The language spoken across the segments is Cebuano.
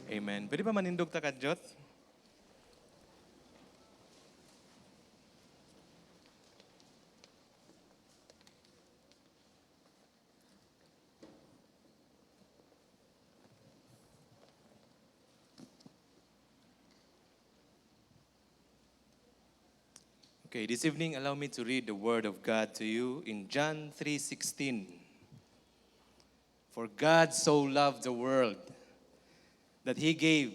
Amen. Pwede ba manindog ta kadyot? Okay, this evening allow me to read the word of God to you in John 3:16. For God so loved the world that he gave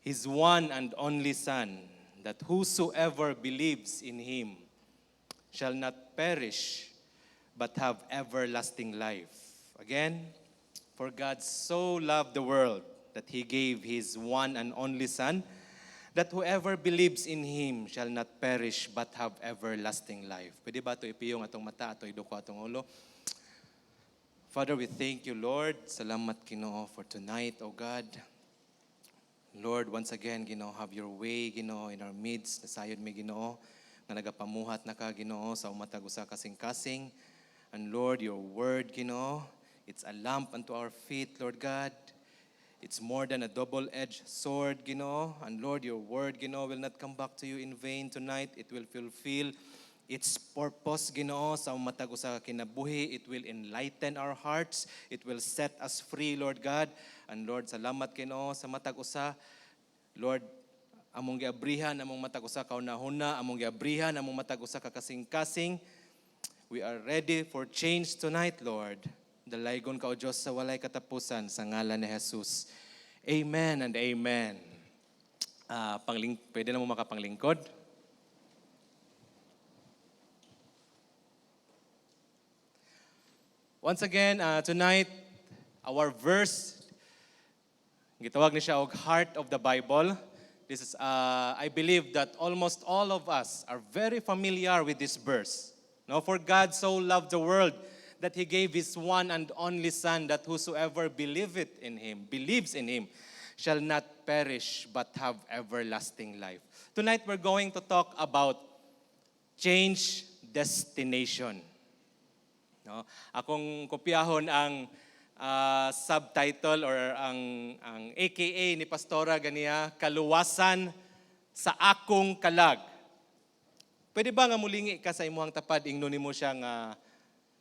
his one and only son, that whosoever believes in him shall not perish but have everlasting life. Again, for God so loved the world that he gave his one and only son, that whoever believes in him shall not perish but have everlasting life. Pwede ba ito ipiyong atong mata, ato iduko atong ulo? Father, we thank you, Lord. Salamat, Ginoo, for tonight, O God. Lord, once again, Ginoo, have your way, Ginoo, in our midst. Nasayod mi, Ginoo, nga nagapamuhat na ka, Ginoo, sa umatag usa kasing-kasing. And Lord, your word, Ginoo, it's a lamp unto our feet, Lord God. It's more than a double-edged sword, Ginoo. And Lord, your word, Ginoo, will not come back to you in vain tonight. It will fulfill its purpose, Ginoo, sa matag usa ka kinabuhi. It will enlighten our hearts. It will set us free, Lord God. And Lord, salamat, Ginoo, sa matag usa. Lord, among giabrihan among matag usa ka hunahuna, among giabrihan among matag usa ka kasing-kasing. We are ready for change tonight, Lord. Dalaygon ka, O Diyos, sa walay katapusan sa ngalan ni Jesus. Amen and amen. Pwede na mo makapanglingkod? Once again, tonight, our verse, gitawag ni siya og heart of the Bible. This is, I believe that almost all of us are very familiar with this verse. No, for God so loved the world that He gave His one and only Son, that whosoever believeth in Him, believes in Him, shall not perish but have everlasting life. Tonight we're going to talk about change destination. No? Akong kopyahon ang subtitle or ang AKA ni Pastora ganiya, kaluwasan sa akong kalag. Pwede ba nga mulingi ka sa imuhang tapad ingnon nimo siya nga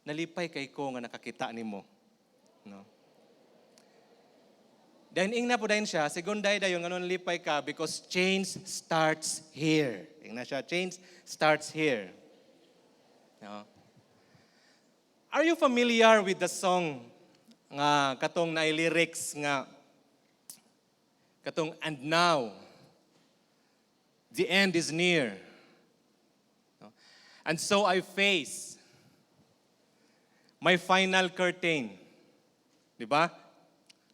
nalipay kay ko nga nakakita nimo? No? Then ingna po dayon siya, segunday dayon nga nalipay ka because change starts here. Ingna siya, change starts here. No? Are you familiar with the song nga katong na lyrics nga katong and now the end is near? No? And so I face my final curtain. Di ba?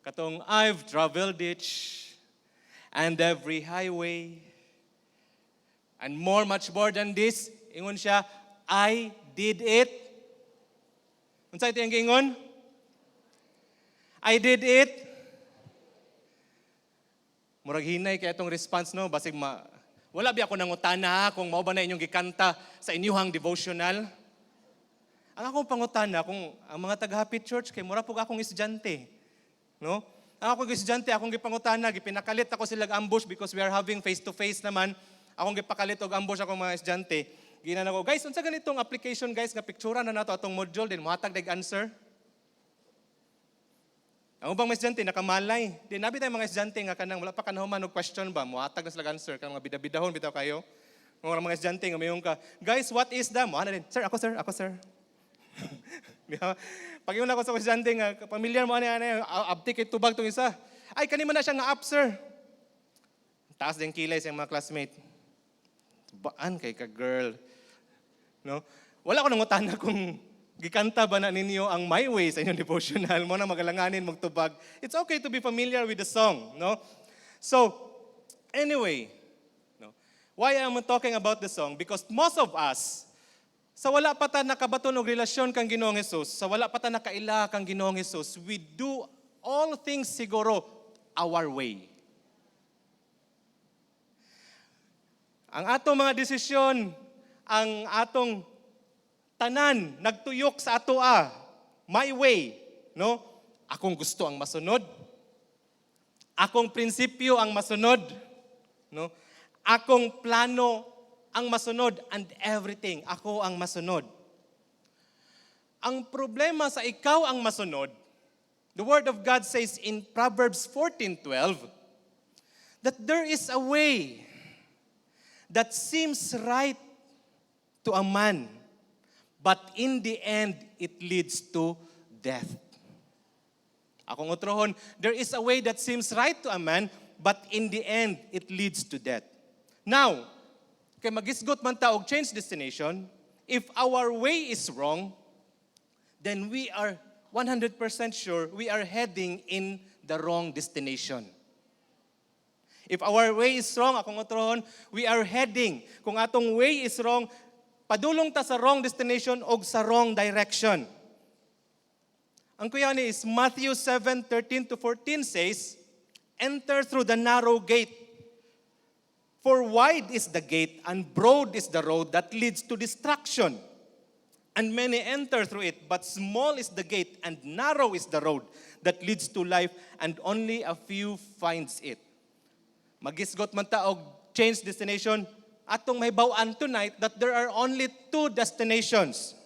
Katong I've traveled each and every highway and more, much more than this. Ingon siya, I did it. Unsa ito yung giingon? I did it. Murag hinay kay atong response, no, basig ma wala bi ako nangutana kung mao ba na inyong gikanta sa inyuhang devotional. Ang akong pangutana kung ang mga taga Happy Church kay mura pug akong estudyante. No? Ang akong estudyante, akong gipangutana, gipinakalit ako sila ambush because we are having face to face naman. Akong gipakalit og ambush akong mga estudyante. Ginan ako, guys, unsa ganitong application, guys, nga picture na nato atong module din mohatag dag answer. Ang ubang mga estudyante nakamalay. Di nabi tayo mga estudyante nga kanang wala pa kanahuman og question ba, mohatag na sila answer kanang mga bida-bidahon bitaw kayo. Mga mga estudyante nga mayong ka, guys, what is the? Mo na din, sir, ako sir, ako sir. Di ba? Pag ako sa estudyante nga pamilyar mo ani ani abti kay tubag tong isa. Ay kani man na siya nga app, sir. Taas din kilay sa mga classmate. Baan kay ka girl. No? Wala ko nangutana kung gikanta ba na ninyo ang My Way sa inyong devotional mo na magalanganin magtubag. It's okay to be familiar with the song, no? So, anyway, no? Why am I talking about the song? Because most of us, sa wala pa ta nakabaton og relasyon kang Ginoong Hesus, sa wala pa ta nakaila kang Ginoong Hesus, we do all things siguro our way. Ang atong mga desisyon, ang atong tanan nagtuyok sa atoa, my way, no? Akong gusto ang masunod. Akong prinsipyo ang masunod, no? Akong plano ang masunod and everything, ako ang masunod. Ang problema sa ikaw ang masunod, the Word of God says in Proverbs 14:12 that there is a way that seems right to a man, but in the end, it leads to death. Akong utrohon, there is a way that seems right to a man, but in the end, it leads to death. Now, kay magisgot man ta og change destination, if our way is wrong, then we are 100% sure we are heading in the wrong destination. If our way is wrong, akong utrohon, we are heading. Kung atong way is wrong, padulong ta sa wrong destination o sa wrong direction. Ang kuya ni is Matthew 7:13 to 14 says, "Enter through the narrow gate. For wide is the gate and broad is the road that leads to destruction. And many enter through it, but small is the gate and narrow is the road that leads to life, and only a few finds it." Magisgot man ta og change destination, atong mahibaw-an tonight that there are only two destinations.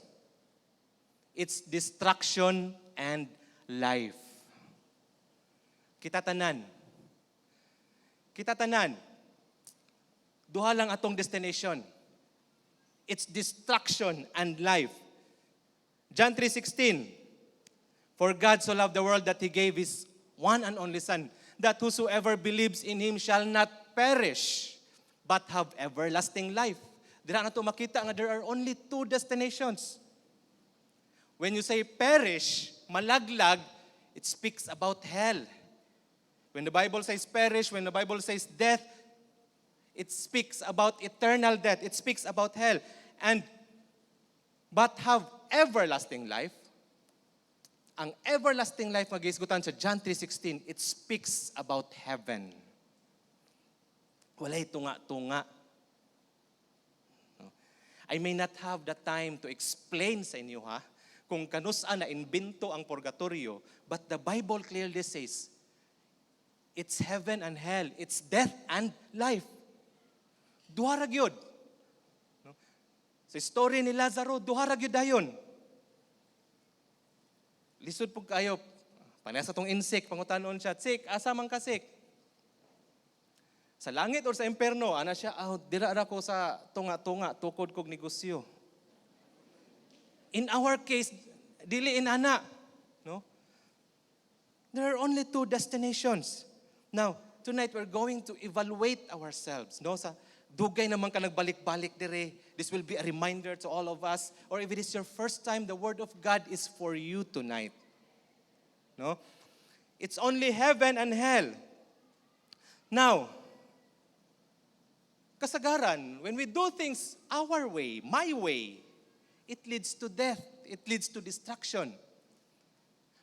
It's destruction and life. Kita tanan. Kita tanan. Duha lang atong destination. It's destruction and life. John 3:16. "For God so loved the world that He gave His one and only Son, that whosoever believes in Him shall not perish, but have everlasting life." Dira na to makita nga there are only two destinations. When you say perish, malaglag, it speaks about hell. When the Bible says perish, when the Bible says death, it speaks about eternal death. It speaks about hell. And but have everlasting life. Ang everlasting life nga gihisgutan sa John 3:16, it speaks about heaven. Walay tunga-tunga. No? I may not have the time to explain sa inyo ha, kung kanusa na imbento ang purgatorio, but the Bible clearly says, it's heaven and hell, it's death and life. Duha ra gyud. No? Sa story ni Lazaro, duha ra gyud dayon. Lisod pud kayo. Parehas sa tong insik, pangutanon siya, "Sik, asa man ka, Sik? Sa langit or sa imperno?" Ana siya, "Ah, dira ra ko sa tunga-tunga, tukod kog negosyo." In our case, dili inana. No? There are only two destinations. Now, tonight we're going to evaluate ourselves. No? Sa dugay naman ka nagbalik-balik dire. This will be a reminder to all of us. Or if it is your first time, the Word of God is for you tonight. No? It's only heaven and hell. Now, kasagaran, when we do things our way, my way, it leads to death. It leads to destruction.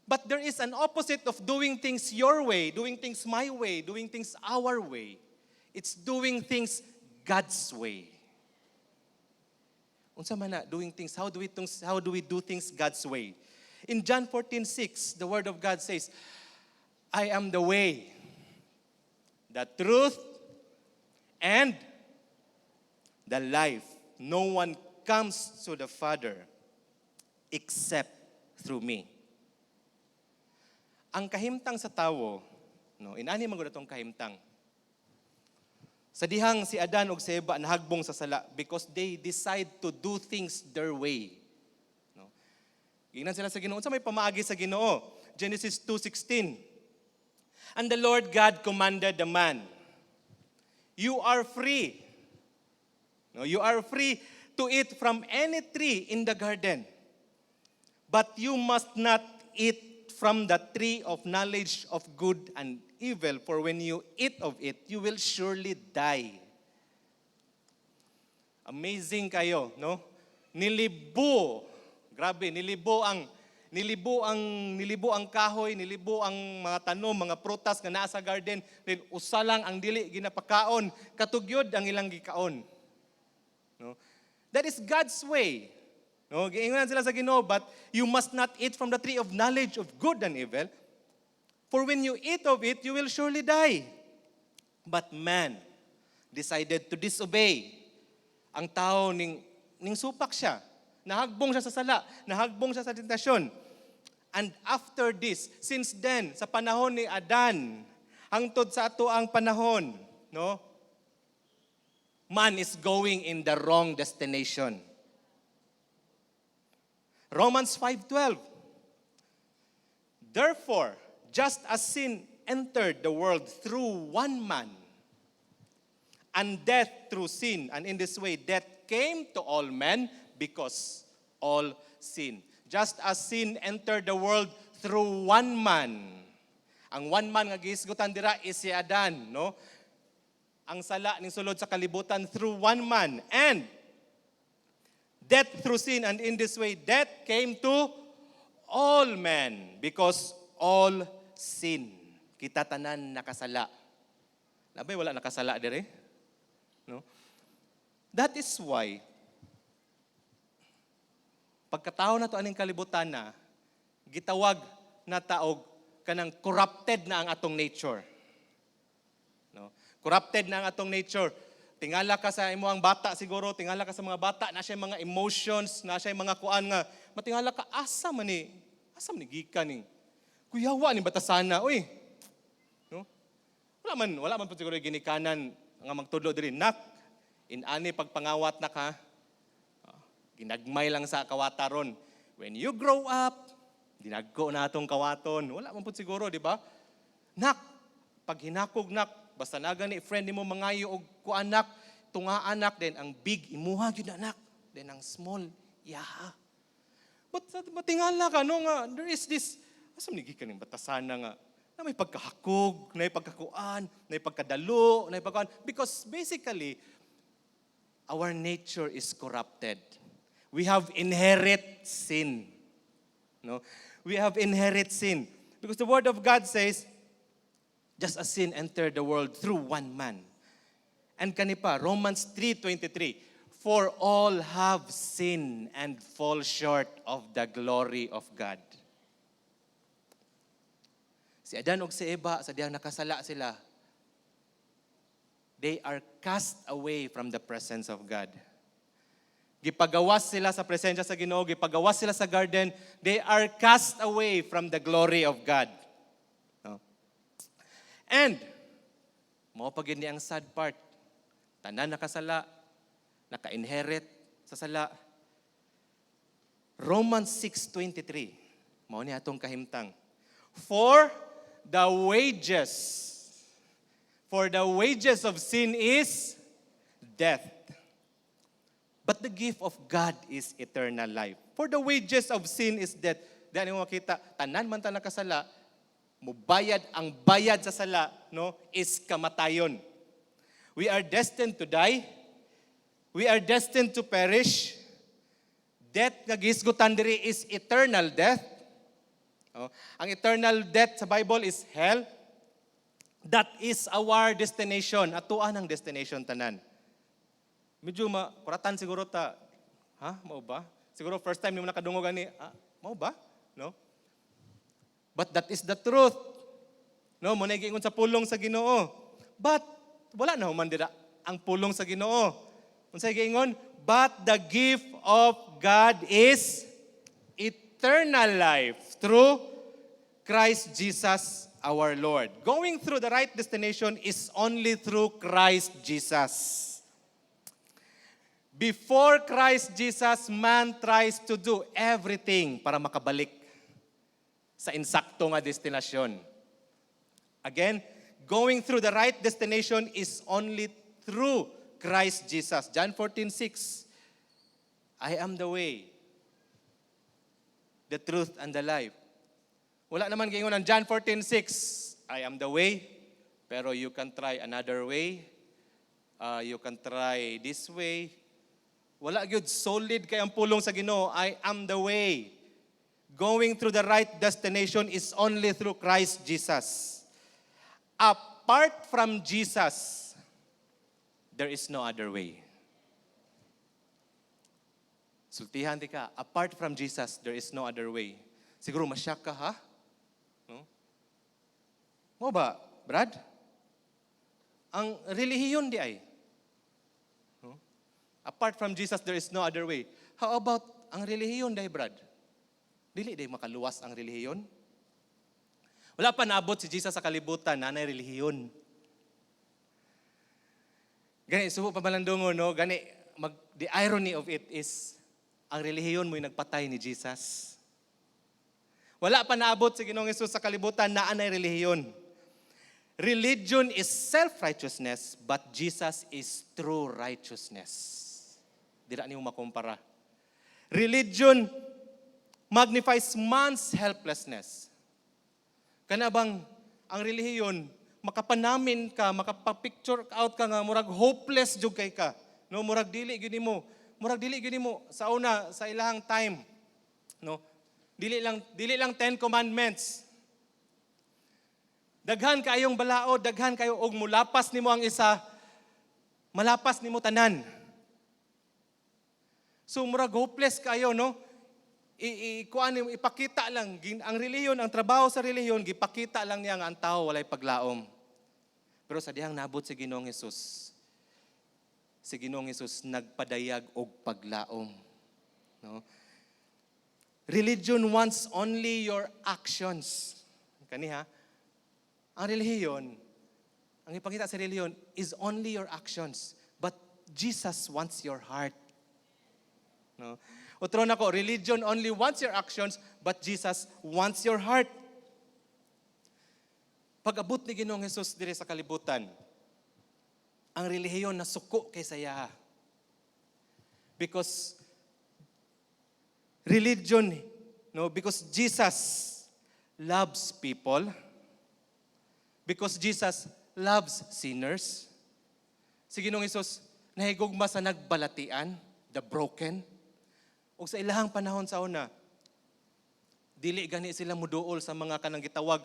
But there is an opposite of doing things your way, doing things my way, doing things our way. It's doing things God's way. Unsa man na doing things, how do we do things God's way? In John 14:6, the Word of God says, "I am the way, the truth, and the life. No one comes to the Father except through me." Ang kahimtang sa tawo, no, inani man gud atong kahimtang. Sa dihang si Adan ug si Eva nahagbong sa sala because they decide to do things their way. No? Giingnan sila sa Ginoo, unsa may pamaagi sa Ginoo? Genesis 2:16. "And the Lord God commanded the man, 'You are free. No, you are free to eat from any tree in the garden. But you must not eat from the tree of knowledge of good and evil, for when you eat of it, you will surely die.'" Amazing kayo, no? Nilibo. Grabe, nilibo ang kahoy, nilibo ang mga tanom, mga prutas nga naa sa garden. Then usa lang ang dili ginapakaon, kato gyud ang ilang gikaon. No? That is God's way. No, giingon sila sa Ginoo, "But you must not eat from the tree of knowledge of good and evil." For when you eat of it, you will surely die." But man decided to disobey. Ang tao ning supak siya. Nahagbong siya sa sala, nahagbong siya sa tentasyon. And after this, since then, sa panahon ni Adan, hangtod sa ato ang panahon, no? Man is going in the wrong destination. Romans 5:12. "Therefore, just as sin entered the world through one man, and death through sin, and in this way death came to all men because all sin." Just as sin entered the world through one man. Ang one man nga gihisgutan dira is si Adan, no? Ang sala ning sulod sa kalibutan through one man and death through sin, and in this way death came to all men because all sin. Kita tanan nakasala. Naa bay wala nakasala dire? No? That is why pagkatao nato aning kalibutan na gitawag na ta og kanang corrupted na ang atong nature. No? Corrupted na ang atong nature. Tingala ka sa imo ang bata siguro, tingala ka sa mga bata, na siya mga emotions, na siya mga kuan nga, matingala ka, asa man ni gikan ni? Kuyawa ni batasana, uy. No? Wala man po siguro ginikanan nga magtudlo diri. "Nak, inani pagpangawat na ka, ginagmay lang sa kawata ron. When you grow up, dinagko na atong kawaton." Wala man po siguro, di ba? "Nak, pag hinakog, nak, basta na gani friend nimo mangayo og kuan, nak, tunga, anak, then ang big imuha gyud, anak. Then ang small iyaha." But sa matingala ka, no, nga there is this, asa man ni gikan ning batasana nga na may pagkahakog, na may pagkakuan, na may pagkadalo, na may pagkuan? Because basically, our nature is corrupted. We have inherit sin. No? We have inherit sin. Because the Word of God says, just as sin entered the world through one man. And kani pa, Romans 3:23, "For all have sinned and fall short of the glory of God." Si Adan ug si Eva, sa diyang nakasala sila, they are cast away from the presence of God. Gipagawas sila sa presensya sa Ginoo, gipagawas sila sa garden, they are cast away from the glory of God. No? And mao pa gyud ni ang sad part. Tanan nakasala, naka-inherit sa sala. Romans 6:23. Mao ni atong kahimtang. For the wages of sin is death. But the gift of God is eternal life." For the wages of sin is death. Diyan mo makita, tanan man ta nakasala, mubayad, ang bayad sa sala, no, is kamatayon. We are destined to die. We are destined to perish. Death nga gihisgutan diri is eternal death. Oh, ang eternal death sa Bible is hell. That is our destination. Atoa ang destination tanan. Medyo makuratan siguro ta. Ha? Mao ba? Siguro first time nimo nakadungog ani, ah, mao ba? No? But that is the truth. No, mao na giingon sa pulong sa Ginoo. But wala na human dira ang pulong sa Ginoo. Unsay giingon? "But the gift of God is eternal life through Christ Jesus our Lord." Going through the right destination is only through Christ Jesus. Before Christ Jesus, man tries to do everything para makabalik sa insakto nga destinasyon. Again, going through the right destination is only through Christ Jesus. John 14:6. "I am the way, the truth, and the life." Wala naman giingon ang John 14:6, "I am the way, pero you can try another way. You can try this way." Wala gyud, solid kay ang pulong sa Ginoo, "I am the way." Going through the right destination is only through Christ Jesus. Apart from Jesus, there is no other way. Sultihan di ka, apart from Jesus, there is no other way. Siguro masyak ka, ha? No? Mao ba, Brad? Ang relihiyon diay. No? Apart from Jesus, there is no other way. How about ang relihiyon diay, Brad? Dili diay makaluwas ang relihiyon? Wala pa naabot si Jesus sa kalibutan na relihiyon. Gani, subo pa malandungon, no? Gani, the irony of it is, ang relihiyon mo'y nagpatay ni Jesus. Wala pa naabot si Ginoong Jesus sa kalibutan na anay relihiyon. Religion is self-righteousness, but Jesus is true righteousness. Dira nimo makumpara. Religion magnifies man's helplessness. Kana bang ang relihiyon makapanamin ka, makapa-picture out ka nga murag hopeless jud kay ka. No, murag dili gyud nimo. Murag dili gyud nimo sa una, sa ilahang time. No? Dili lang 10 Commandments. Daghan kayong balaod, daghan kayo og mulapas nimo ang isa, malapas nimo tanan. So murag hopeless kayo, no? I kuan nimo, ipakita lang ang relihiyon, ang trabaho sa relihiyon, gipakita lang niya nga ang tao walay paglaom. Pero sa dihang nabot si Ginoong Hesus, si Ginoong Hesus nagpadayag og paglaom. No? Religion wants only your actions. Kaniha, ang relihiyon, ang ipakita sa relihiyon is only your actions. But Jesus wants your heart. No? Utro nako, religion only wants your actions, but Jesus wants your heart. Pag-abot ni Ginoong Hesus diri sa kalibutan, ang relihiyon nasuko kay sa iya. Because religion, no, because Jesus loves people, because Jesus loves sinners. Si Ginoong Hesus nahigugma sa nagbalatian, the broken. Ug sa ilahang panahon sa una, dili gani sila muduol sa mga kanang gitawag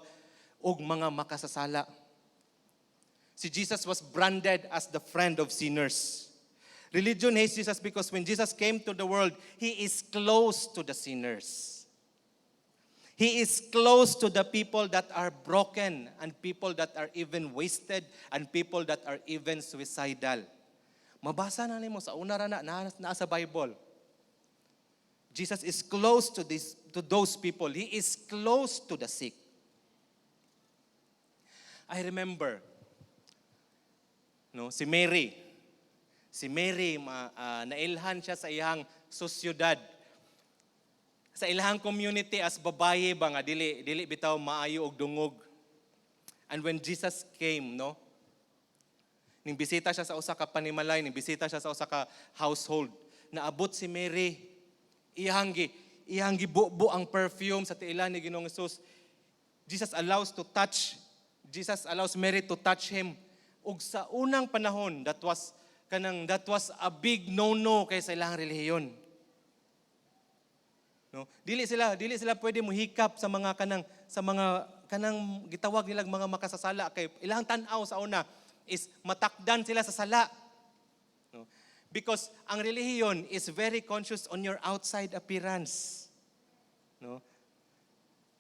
og mga makasasala. Si Jesus was branded as the friend of sinners. Religion hates Jesus because when Jesus came to the world, He is close to the sinners. He is close to the people that are broken and people that are even wasted and people that are even suicidal. Mabasa na nimo sa una ra na naa sa Bible. Jesus is close to those people. He is close to the sick. I remember, no, si Mary. Si Mary nailhan siya sa iyang sosyudad. Sa ilahang community as babaye ba nga dili bitaw maayo og dungog. And when Jesus came, no, ning bisita siya sa usa ka panimalay, ning bisita siya sa usa ka household. Naabot si Mary, iyang gibubo ang perfume sa tiilan ni Ginoong Hesus. Jesus allows Mary to touch him. Ug sa unang panahon, that was a big no-no kay sa ilang relihiyon. No? Dili sila pwede mohikap sa mga kanang gitawag nilang mga makasasala kay ilang tan-aw sa una is matakdan sila sa sala. No? Because ang relihiyon is very conscious on your outside appearance. No?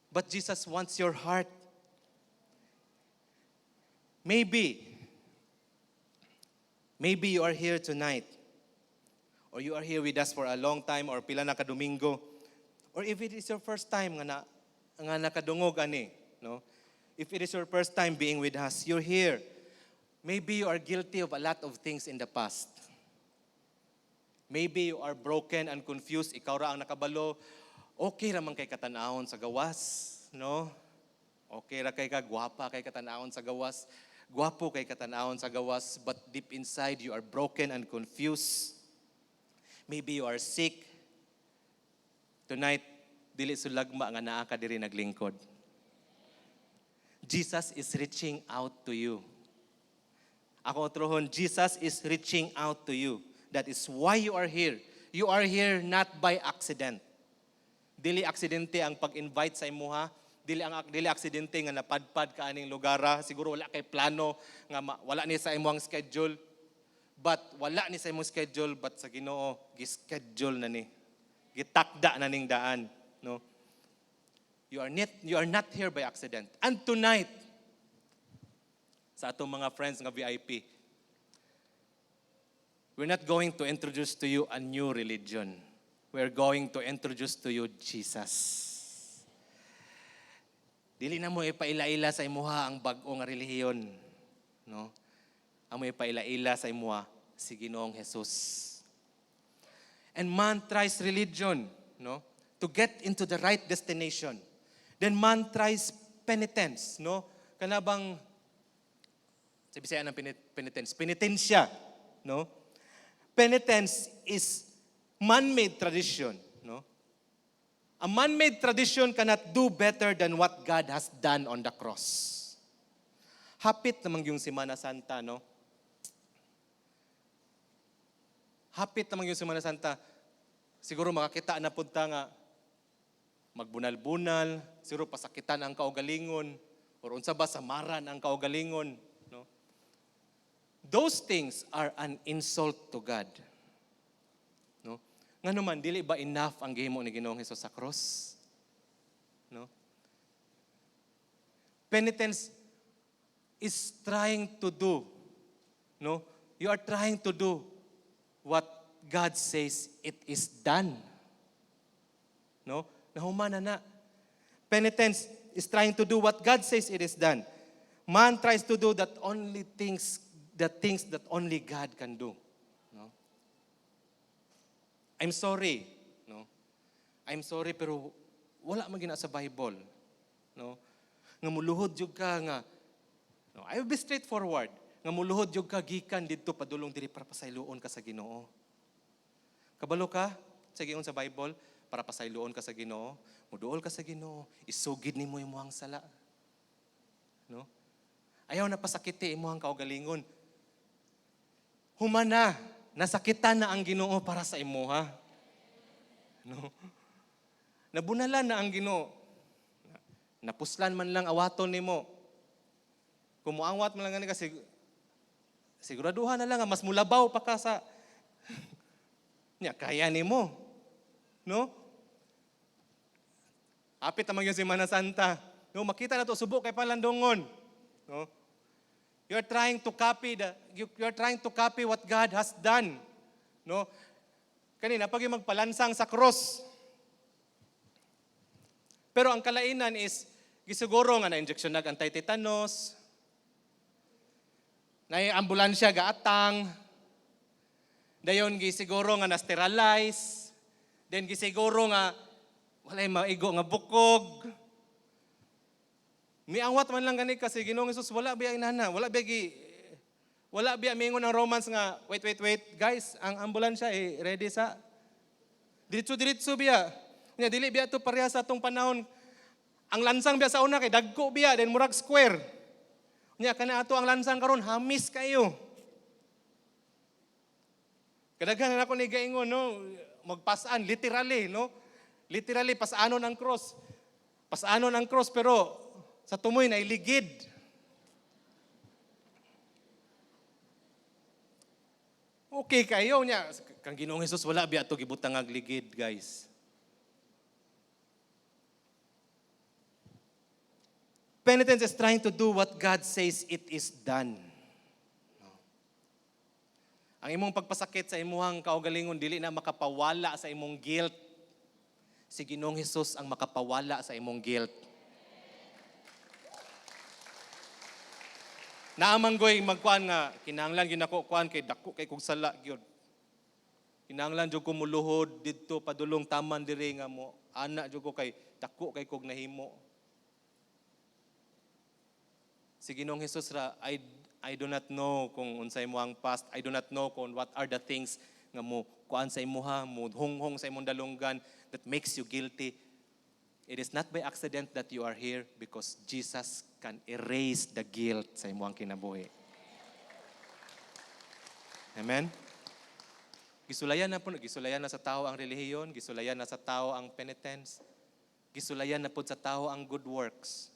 But Jesus wants your heart. Maybe you are here tonight, or you are here with us for a long time, or pila na ka Domingo, or if it is your first time nga nakadungog ani, no? If it is your first time being with us, you're here. Maybe you are guilty of a lot of things in the past. Maybe you are broken and confused. Ikaw ra ang nakabalo. Okay ra man kay ka tan-awon sa gawas, no? Okay ra kay ka, gwapa kay ka tan-awon sa gawas. Gwapo kay ka tan-awon sa gawas, but deep inside you are broken and confused. Maybe you are sick. Tonight, dili sulagma nga naa ka diri naglingkod. Jesus is reaching out to you. Ako utrohon, Jesus is reaching out to you. That is why you are here. You are here not by accident. Dili aksidente ang pag-invite sa imuha. Dili aksidente nga napadpad ka aning lugara. Siguro wala kay plano nga wala ni sa imong schedule. But wala ni sa imong schedule, but sa Ginoo gi-schedule na ni. Gitakda na ning daan, no? You are not here by accident. And tonight, Sa atong mga friends nga VIP. We're not going to introduce to you a new religion. We're going to introduce to you Jesus. Dili na mo ipaila-ila sa imuha ang bag-o nga relihiyon. No? Amo ipaila-ila sa imuha si Ginoong Jesus. And man tries religion, no, to get into the right destination. Then man tries penitence, no? Kana bang sa Bisaya ng penitence, penitensya, no? Penitence is man-made tradition, no? A man-made tradition cannot do better than what God has done on the cross. Hapit namang yung Semana Santa, no? Hapit namang yung Semana Santa. Siguro makakita na punta nga magbunal-bunal, siguro pasakitan ang kaugalingon, or unsa ba, samaran ang kaugalingon, no? Those things are an insult to God. No? Ngano man, dili ba enough ang gihimo ni Ginoong Hesus sa cross? No? Penitence is trying to do, no? You are trying to do what God says it is done. No? Nahuman na na. Penitence is trying to do what God says it is done. Man tries to do that only things, the things that only God can do. No? I'm sorry, no? I'm sorry, pero wala man gina sa Bible, no? Nga muluhod jud ka nga, no, I will be straightforward. Nga muluhod jud ka gikan didto padulong diri para pasayloon ka sa Ginoo. Kabalo ka sa giingon sa Bible para pasayloon ka sa Ginoo, muduol ka sa Ginoo, isugid nimo imong sala. No? Ayaw na pasakiti imong kaugalingon. Humana, nasakitan na ang Ginoo para sa imuha. No? Nabunalan na ang Ginoo. Napuslan man lang awaton nimo. Kung muawat man lang gani kasi siguraduhan na lang nga mas mulabaw pa ka sa nya kaya nimo. No? Apit naman yung Semana Santa. No, makita na to subo kay palandongon. No? You're trying to copy what God has done. No? Kanina pag yung magpalansang sa cross. Pero ang kalainan is gisiguro nga na injection nag anti-tetanus, na ambulansya gaatang, dayon gisiguro nga na-sterilize, then gisiguro nga walay maigo nga bukog. Miawat man lang gani kasi Ginoong Hesus, wala biya inana, wala biya mingon ang Romans nga, "Wait, wait, wait, guys, ang ambulansya eh, ready sa diretso diretso biya." Nya dili biya to pareha sa atong panahon. Ang lansang biya sa una kay dagko biya, then murag square. Nya kana ato ang lansang karon hamis kayo. Kadaghan na ako ni gaingon, no, magpasaan literally, no? Literally pasanon ang cross. Pasanon ang cross, pero sa tumoy na iligid. Okay kayo niya. Kang Ginoong Hesus, wala biya to gibutang ag ligid, guys. Penitence is trying to do what God says it is done. No. Ang imong pagpasakit sa imuhang kaugalingon dili na makapawala sa imong guilt. Si Ginoong Hesus ang makapawala sa imong guilt. Naamang goy magkuan nga kinahanglan gyud nako kuan kay dako kay kog sala gyud. Kinahanglan jud ko muluhod didto padulong taman diri nga mo ana jud ko kay dako kay kog nahimo. Si Ginoong Hesus ra, I do not know kung unsay mo ang past. I do not know kung what are the things nga mo kuan sa imuha, mo hunghong sa imong dalunggan that makes you guilty. It is not by accident that you are here, because Jesus can erase the guilt sa imong kinabuhi. Amen? Gisulayan na po, gisulayan na sa tao ang relihiyon, gisulayan na sa tao ang penitence, gisulayan na po sa tao ang good works.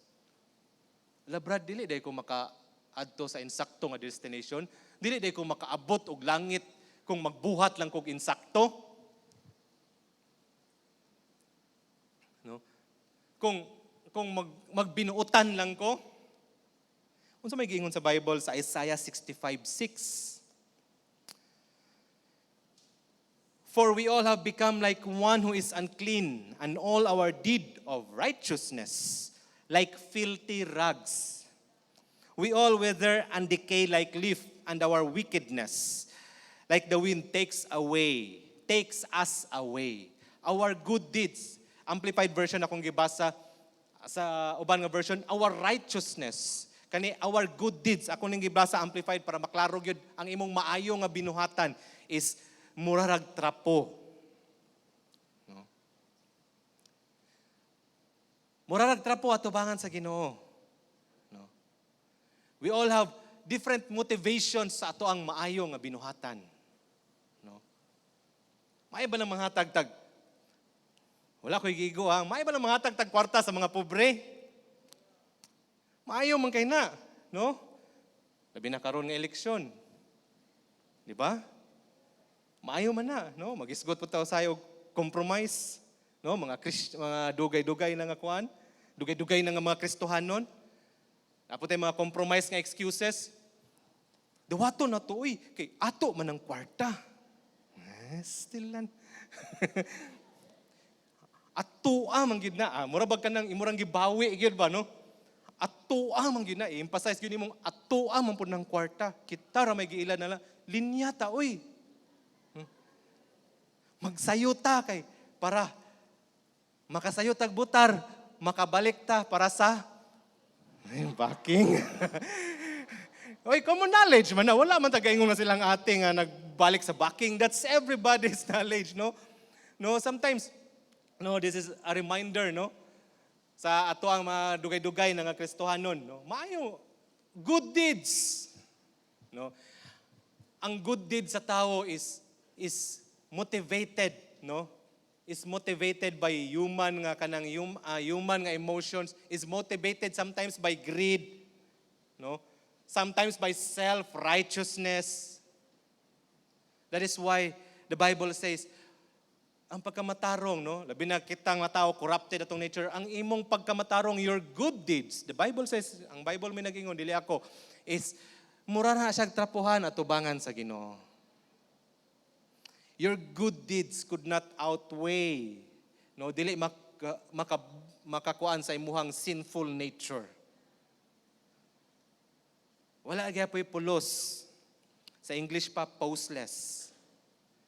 La brad, dili day ko maka-adto sa insakto nga destination, dili day ko makaabot og langit kung magbuhat lang kog insakto. No? Kung magbinuutan lang ko, Unsa may giingon sa Bible sa Isaiah 65:6? "For we all have become like one who is unclean, and all our deed of righteousness like filthy rags. We all wither and decay like leaf, and our wickedness, like the wind, takes us away." Our good deeds, Amplified Version akong gibasa, sa uban nga version, our righteousness. Kani our good deeds, ako ning gibasa Amplified para maklaro gyud ang imong maayo nga binuhatan is murarag trapo. No? Murarag trapo atubangan sa Ginoo. No? We all have different motivations sa ato ang maayo nga binuhatan. No? Maayo ba ng mga tagtag? Wala ko'y gigo ha. Maayo ba ng mga tagtag kwarta sa mga pobre? Maayo man kay na, no? Labi na karon nga eleksyon. Di ba? Maayo man na, no? Magisgot po ta sa og compromise, no? Mga dugay-dugay na nga kuan, dugay-dugay na nga mga Kristohanon. Naa tay mga compromise nga excuses. Dawato na to, uy, kay ato man ang kwarta. Eh, still lan. Ato man gid na, ah, mura bag kanang imurang gibawi gyud ba, no? Ato man gyud na, i-emphasize gyud nimong ato man pud ng kwarta. Kita ra may giila na lang. Linya ta, uy. Magsayo ta kay para makasayo tag butar, makabalik ta para sa ay, backing. Oy, common knowledge man na. Wala man tagaingon na silang ate nga nagbalik sa backing. That's everybody's knowledge, no? No, sometimes, no, this is a reminder, no? Sa ato ang mga dugay-dugay na nga Kristohanon, no? Maayo, good deeds. No? Ang good deed sa tao is motivated, no? Is motivated by human nga kanang human nga emotions, is motivated sometimes by greed, no? Sometimes by self-righteousness. That is why the Bible says, ang pagkamatarong, no? Labi na kitang mga tao, corrupted atong nature, ang imong pagkamatarong, your good deeds. The Bible says, ang Bible may nagingon, dili ako, is mura na siyang trapuhan at tubangan sa Ginoo. Your good deeds could not outweigh, no, dili makakuan sa imuhang sinful nature. Wala gyapoy pulos. Sa English pa, postless.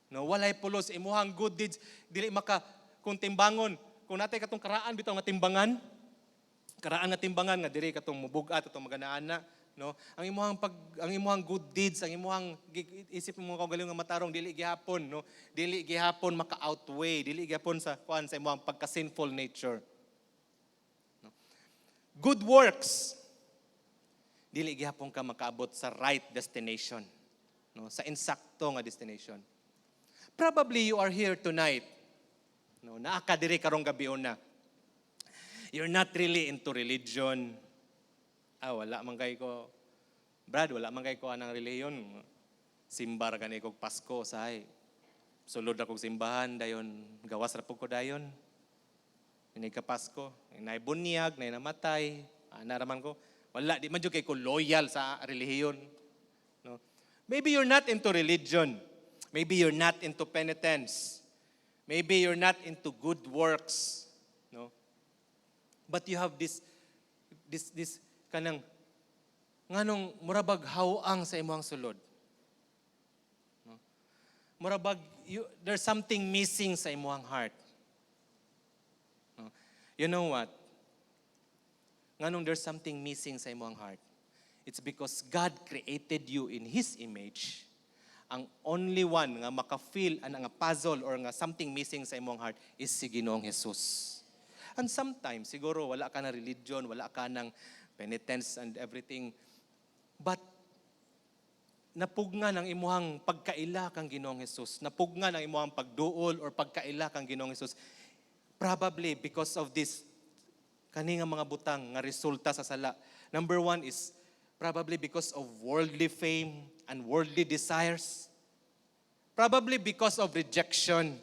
No, walay pulos imuhang good deeds dili maka kung timbangon, kung natay katong karaan bitaw nga timbangan, karaan nga timbangan nga diri katong mubug-at atong maganaana, no? Ang imuhang good deeds, ang imuhang isip mo kaugalingon nga matarong, dili gihapon, no, dili gihapon maka-outweigh, dili gihapon sa kuan sa imuhang pagka sinful nature, no? Good works, dili gihapon ka makaabot sa right destination, no, sa insakto nga destination. Probably you are here tonight, no, naa ka diri karong gabiuna. You're not really into religion. Ah, wala man kay ko. Brad, wala man kay ko anang relihiyon. Simba ra gani kog Pasko sahay. Sulod ra kog simbahan dayon gawas ra pud ko dayon. Inig ka Pasko, nay bunyag, nay namatay, ana ra man ko. Wala di man jud kay ko loyal sa relihiyon. No? Maybe you're not into religion. Maybe you're not into penitence. Maybe you're not into good works, no? But you have this kanang nganong murabag hawang sa imong sulod. No? Murabag there's something missing sa imong heart. No? You know what? Nganong there's something missing sa imong heart? It's because God created you in His image. Ang only one nga maka-feel ang nga puzzle or nga something missing sa imong heart is si Ginoong Jesus. And sometimes, siguro wala ka na religion, wala ka ng penitence and everything. But napugnan ang imuhang pagkaila kang Ginoong Jesus. Napugnan ang imuhang pagduol or pagkaila kang Ginoong Jesus. Probably because of this kani nga mga butang nga resulta sa sala. Number one is probably because of worldly fame and worldly desires. Probably because of rejection.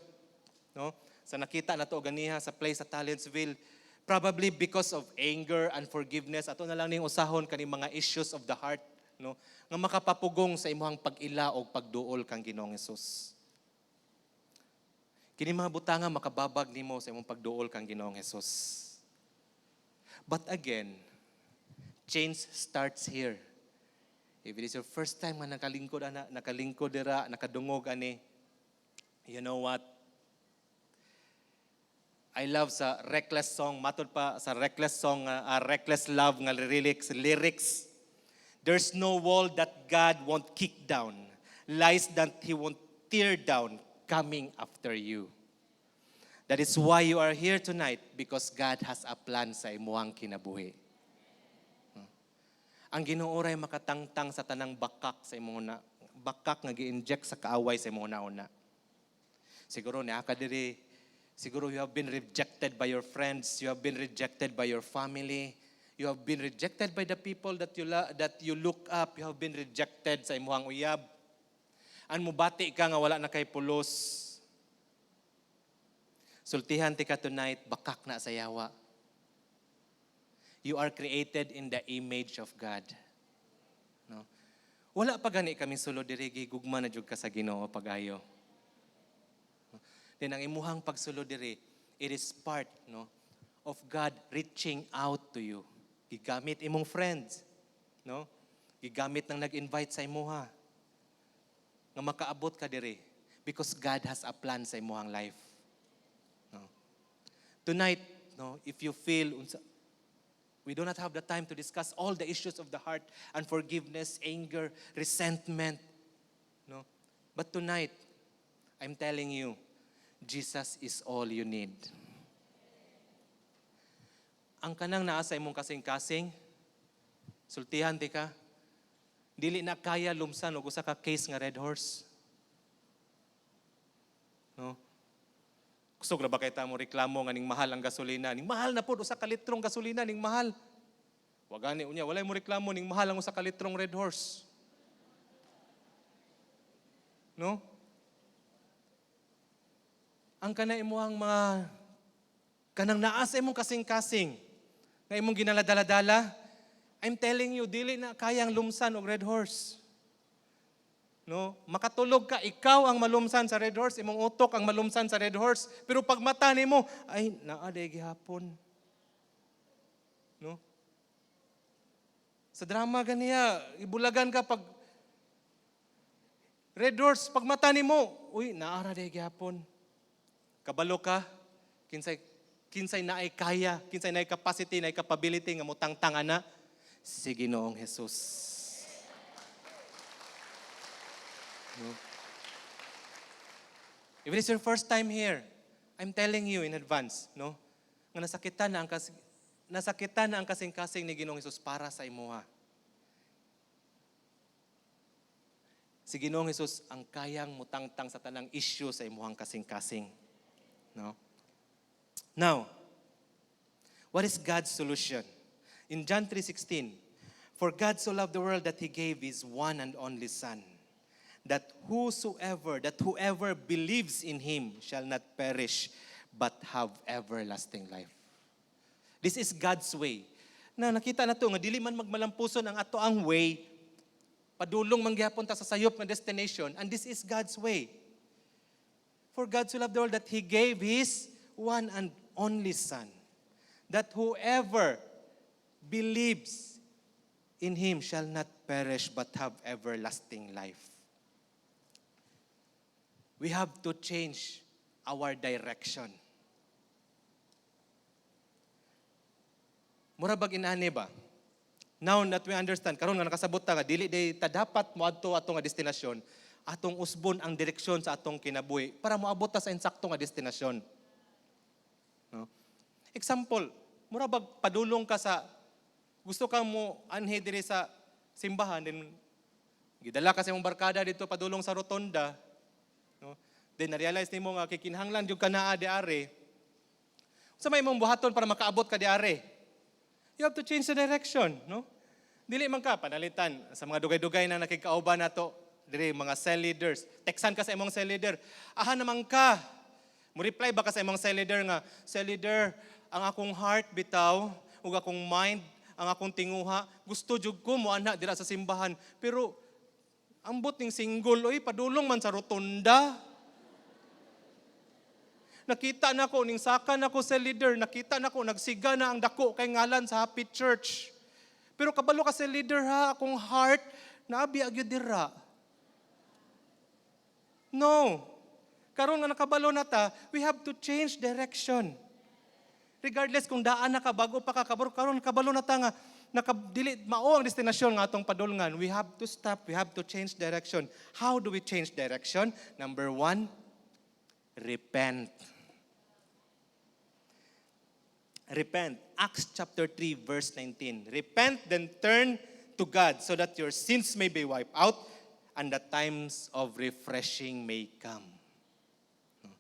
No? Sa nakita na to ganiha sa play sa Talentsville, Probably because of anger, unforgiveness, ato na lang ning usahon kani mga issues of the heart, no? Nga makapapugong sa imong pag-ila o pagduol kang Ginoong Hesus. Kini mga butanga makababag nimo sa imong pagduol kang Ginoong Hesus. But again, change starts here. If it is your first time nga nakalingkod ana, nakalingkod dira, nakadungog ani, you know what? I love sa Reckless song, matod pa sa Reckless song, Reckless Love nga lyrics. There's no wall that God won't kick down, lies that He won't tear down, coming after you. That is why you are here tonight, because God has a plan sa imuhang kinabuhi. Ang Ginoo ray makatangtang sa tanang bakak sa imong na bakak nga gi-inject sa kaaway sa imong una. Siguro naa ka diri, siguro you have been rejected by your friends, you have been rejected by your family, you have been rejected by the people that you look up, you have been rejected sa imuhang uyab. An mubati ka nga wala na kay pulos. Sultihan ti ka tonight, bakak na sa yawa. You are created in the image of God. No? Wala pa gani kami sulod diri, gigugma na jud ka sa Ginoo pagayo. Then ang imuhang pagsulod diri, it is part, no, of God reaching out to you. Gigamit imong friends, no? Gigamit ng nag-invite sa imuha nga makaabot ka diri because God has a plan sa imuhang life. No? Tonight, no, if you feel unsa, we do not have the time to discuss all the issues of the heart, unforgiveness, anger, resentment, no? But tonight, I'm telling you, Jesus is all you need. Ang kanang naa sa imong kasing-kasing, sultihan ti ka, dili na kaya lumsan og usa ka case nga Red Horse. No? Kusog ra ba kay ta mo reklamo nga ning mahal ang gasolina? Ning mahal na pod usa ka litrong gasolina, ning mahal. Wa gani unya walay mo reklamo ning mahal ang usa ka litrong Red Horse. No? Ang kana imuhang mga kanang naa sa imong kasing-kasing nga imong ginaladala-dala, I'm telling you, dili na kayang lumsan og Red Horse. No? Makatulog ka, ikaw ang malumsan sa Red Horse, imong utok ang malumsan sa Red Horse. Pero pag mata nimo, ay, naa diay gihapon. No? Sa drama ganiya, ibulagan ka pag Red Horse, pag mata nimo, uy, naa ra diay gihapon. Kabalo ka, kinsay kinsay naay kaya, kinsay naay capacity, naay capability nga mutangtang ana, si Ginoong Jesus. No? If it is your first time here, I'm telling you in advance, no? Nga nasakitan na ang kasing-kasing ni Ginoong Jesus para sa imuha. Si Ginoong Jesus ang kayang mutangtang sa tanang issue sa imuhang kasing-kasing. No? Now, what is God's solution? In John 3:16, "For God so loved the world that He gave His one and only Son, that whoever believes in Him shall not perish, but have everlasting life." This is God's way. Na nakita na to, nga dili man magmalampuson ang ato ang way, padulong man gihapon ta sa sayop nga destination, and this is God's way. For God so loved the world that He gave His one and only Son, that whoever believes in Him shall not perish but have everlasting life. We have to change our direction. Mura bag inani ba? Now that we understand, karon nga nakasabot ta nga dili day ta dapat moadto ato nga destinasyon, atong usbon ang direksyon sa atong kinabuhi para moabot ta sa insakto nga destinasyon. No? Example, mura bag padulong ka sa gusto ka mo anhi diri sa simbahan, then gidala ka sa imong barkada dito padulong sa rotonda, no? Then na-realize nimo nga kikinahanglan jud ka naa di are. Unsa may imong buhaton para makaabot ka di are? You have to change the direction, no? Dili man ka panalitan sa mga dugay-dugay na nakikauban nato diri, mga cell leaders. Teksan ka sa imong cell leader. Aha naman ka. Mo reply ba ka sa imong cell leader nga, "Cell leader, Ang akong heart bitaw, ug akong mind, ang akong tinguha, gusto jud ko moana dira sa simbahan. Pero ambot ning single, oy, padulong man sa rotunda. Nakita nako ning saka nako sa leader, nakita nako nagsiga na ang dako kay ngalan sa Happy Church. Pero kabalo ka sa leader ha, akong heart naabi gyud dira. No. Karon nga nakabalo na ta, we have to change direction. Regardless kung daan na ka, bago pa ka, kabalo, karon kabalo na ta nga, nakadili, mao ang destinasyon nga atong padulngan. We have to stop, we have to change direction. How do we change direction? Number one, repent. Repent. Acts chapter 3, verse 19. "Repent, then turn to God so that your sins may be wiped out and the times of refreshing may come." No?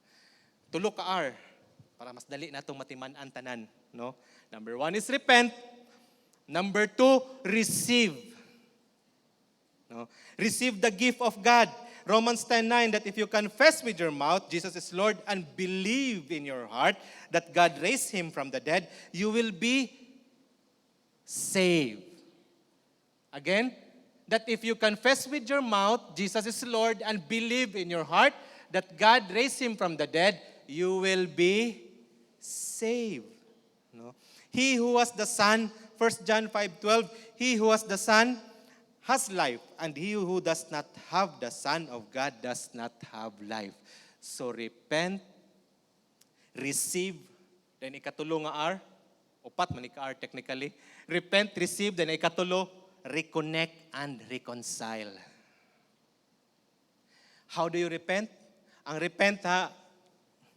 Tulo ka R para mas dali natong matiman-an tanan, no? Number one is repent. Number two, receive. No? Receive the gift of God. Romans 10:9, that if you confess with your mouth Jesus is Lord and believe in your heart that God raised him from the dead, you will be saved. Again, that if you confess with your mouth Jesus is Lord and believe in your heart that God raised him from the dead, you will be saved. No? He who has the Son, 1 John 5:12, "He who has the Son has life, and he who does not have the Son of God does not have life." So repent, receive, then ikatulo nga R, upat man ka R technically. Repent, receive, then ikatulo, reconnect and reconcile. How do you repent? Ang repent ha,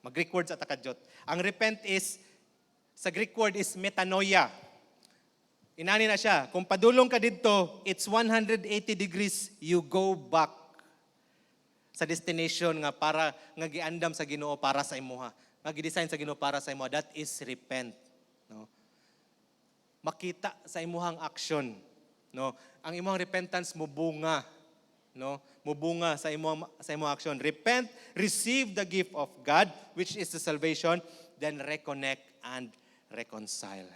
mag-Greek words at akadyot. Ang repent is, sa Greek word is metanoia. Inani na siya. Kung padulong ka didto, it's 180 degrees, you go back sa destination nga para nga giandam sa Ginoo para sa imuha. Nga gi-design sa Ginoo para sa imuha. That is repent. No? Makita sa imuhang action. No? Ang imuhang repentance mubunga, no? Mubunga sa imong action. Repent, receive the gift of God, which is the salvation, then reconnect and reconcile.